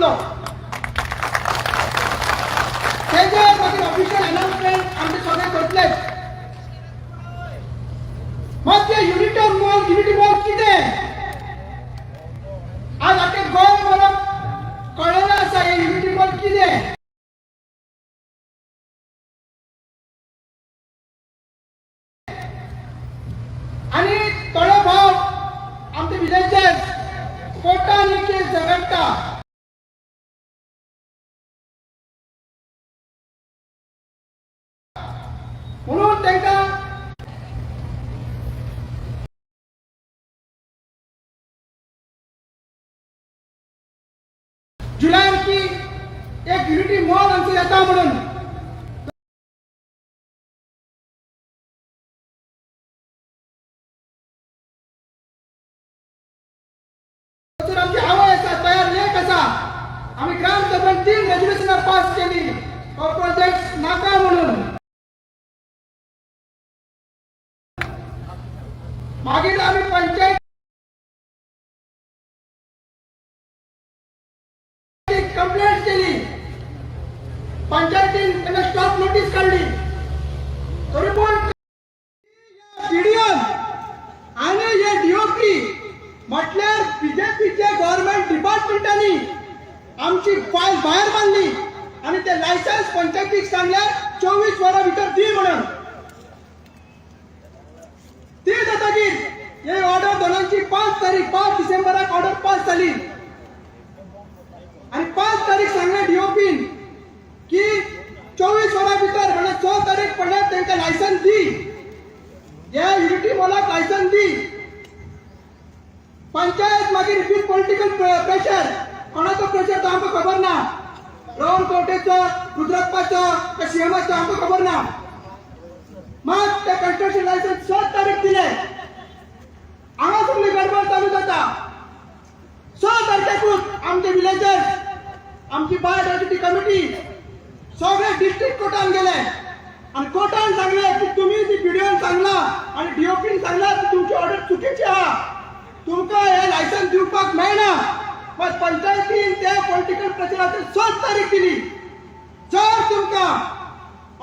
वतलो. तेजे मागीर ऑफिशियल अनाउन्समेंट आमचे सगळे करतलेच. मात ते युनिटी मॉल, युनिटी मॉल कितें, आज आख्खे गोंय मला कळलेलें आसा हे युनिटी मॉल कितें. आनी थोडो भाव आमचे विलेजर्स कोर्टान ही केस झगडटा. म्हणून तांकां जुलयाची एक युनिटी मॉल हांगसर येता म्हणून थंयसर आमची आवय आसा, तयार लेख आसा. आमी ग्रामसभेन 3 रेजोल्युशनां पास केली, हो प्रोजेक्ट नाका म्हणून. मागीर आमी पंचायत कंप्लेंट केली. पंचायतीन तेन्ना स्टॉप नोटीस काडली. तरी पण बीडीओन आनी हे डीओपी म्हटल्यार बीजेपीचे गव्हर्नमेंट डिपार्टमेंटांनी आमची फायल भायर मारली आनी ते लायसन्स पंचायतीक सांगल्यार 24 वरां भितर दी म्हणून. ती जातकीर ही ऑर्डर दोनांची 5 तारीख, 5 डिसेंबराक ऑर्डर पास जाली आनी 5 तारीख सांगलें डीओपीन की 24 वरां भितर, म्हणजे 6 तारीख पडल्यार तांकां लायसन्स दी, ह्या युनिटी मॉलाक लायसन्स दी. पंचायत मागीर विथ पॉलिटिकल प्रेशर, कोणाचो प्रेशर तो आमकां खबर ना, रोहन खंवटेचो, रुद्रप्पाचो का सीएमाचो, आमकां खबर ना. मात ते कन्स्ट्रक्शन लायसन्स 6 तारीख दिले. हांगा सगळी गडबड चालू जाता. 6 तारखेकूच आमचे विलेजर्स, आमची बायोडायवर्सिटी कमिटी सगळे डिस्ट्रिक्ट कोर्टान गेले आणि कोर्टान सांगले की तुम्ही जी बीडीओन सांगला आणि डीओपीन सांगला की तुमची ऑर्डर चुकीची आहा, तुमकां हे लायसन्स दिवपाक मेळना. पण पंचायतीन त्या पॉलिटिकल प्रेशराचेर 6 तारीख दिली. जर तुमकां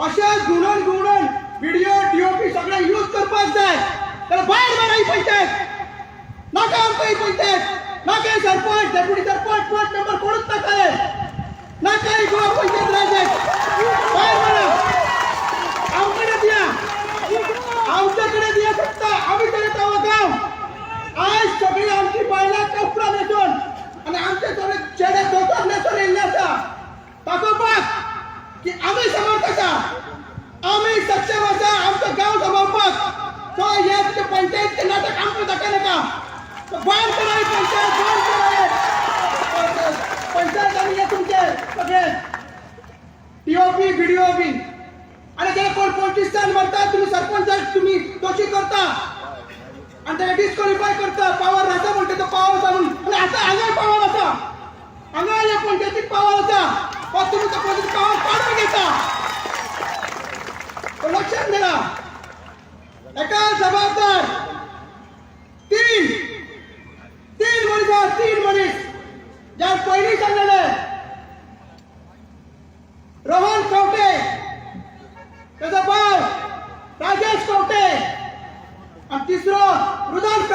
अशें घुंवडून घुंवडून बीडीओ, डीओपी सगळे यूज करपाक जाय जाल्यार भायर मारा ही पंचायत. नाका आमकां ही पंचायत, नाका ही सरपंच, डेप्युटी सरपंच, पंच, मेंबर, कोणूच नाका हे. नाका ही गोवा पंचायत राज. भायर मारा, आमकडे दिया, आमच्याकडे दिया सत्ता, आम्ही चलयता हो गांव. आज सगळी आमची बायलां कपडा न्हेसून आनी आमचे सगळे चेडे धोतर न्हेसून येयल्ले आसा दाखोवपाक की आमी समर्थ आसा, आमी सक्षम आसा आमचो गांव सांबाळपाक. सो हे तुमचे पंचायतचे नाटक आमकां दाखय नाका. बंद करा ही पंचायत, बंद करा हे. पंचायत आनी हे तुमचे सगळे डीओपी, बीडीओ बी आणि त्याला कोण पॉलिटिशियन म्हणता, तुम्ही सरपंच, तुम्ही दोषी करता आणि त्याला डिस्क्वालिफाय करता. पावर आसा म्हणटा तो पावर चालून आणि आता हांगाय पावर आसा, हांगा ह्या पंचायतीक पावर आसा, हो तुम्ही तो पंचायत पावर काडून घेता. तो लक्षात धरा, एका जबाबदार तीन तीन मनीस आहा, तीन मनीस ज्या पयलीं सांगलेले, रोहन खंवटे, त्याचा भाव राजेश खंवटे आणि तिसरो रुदल.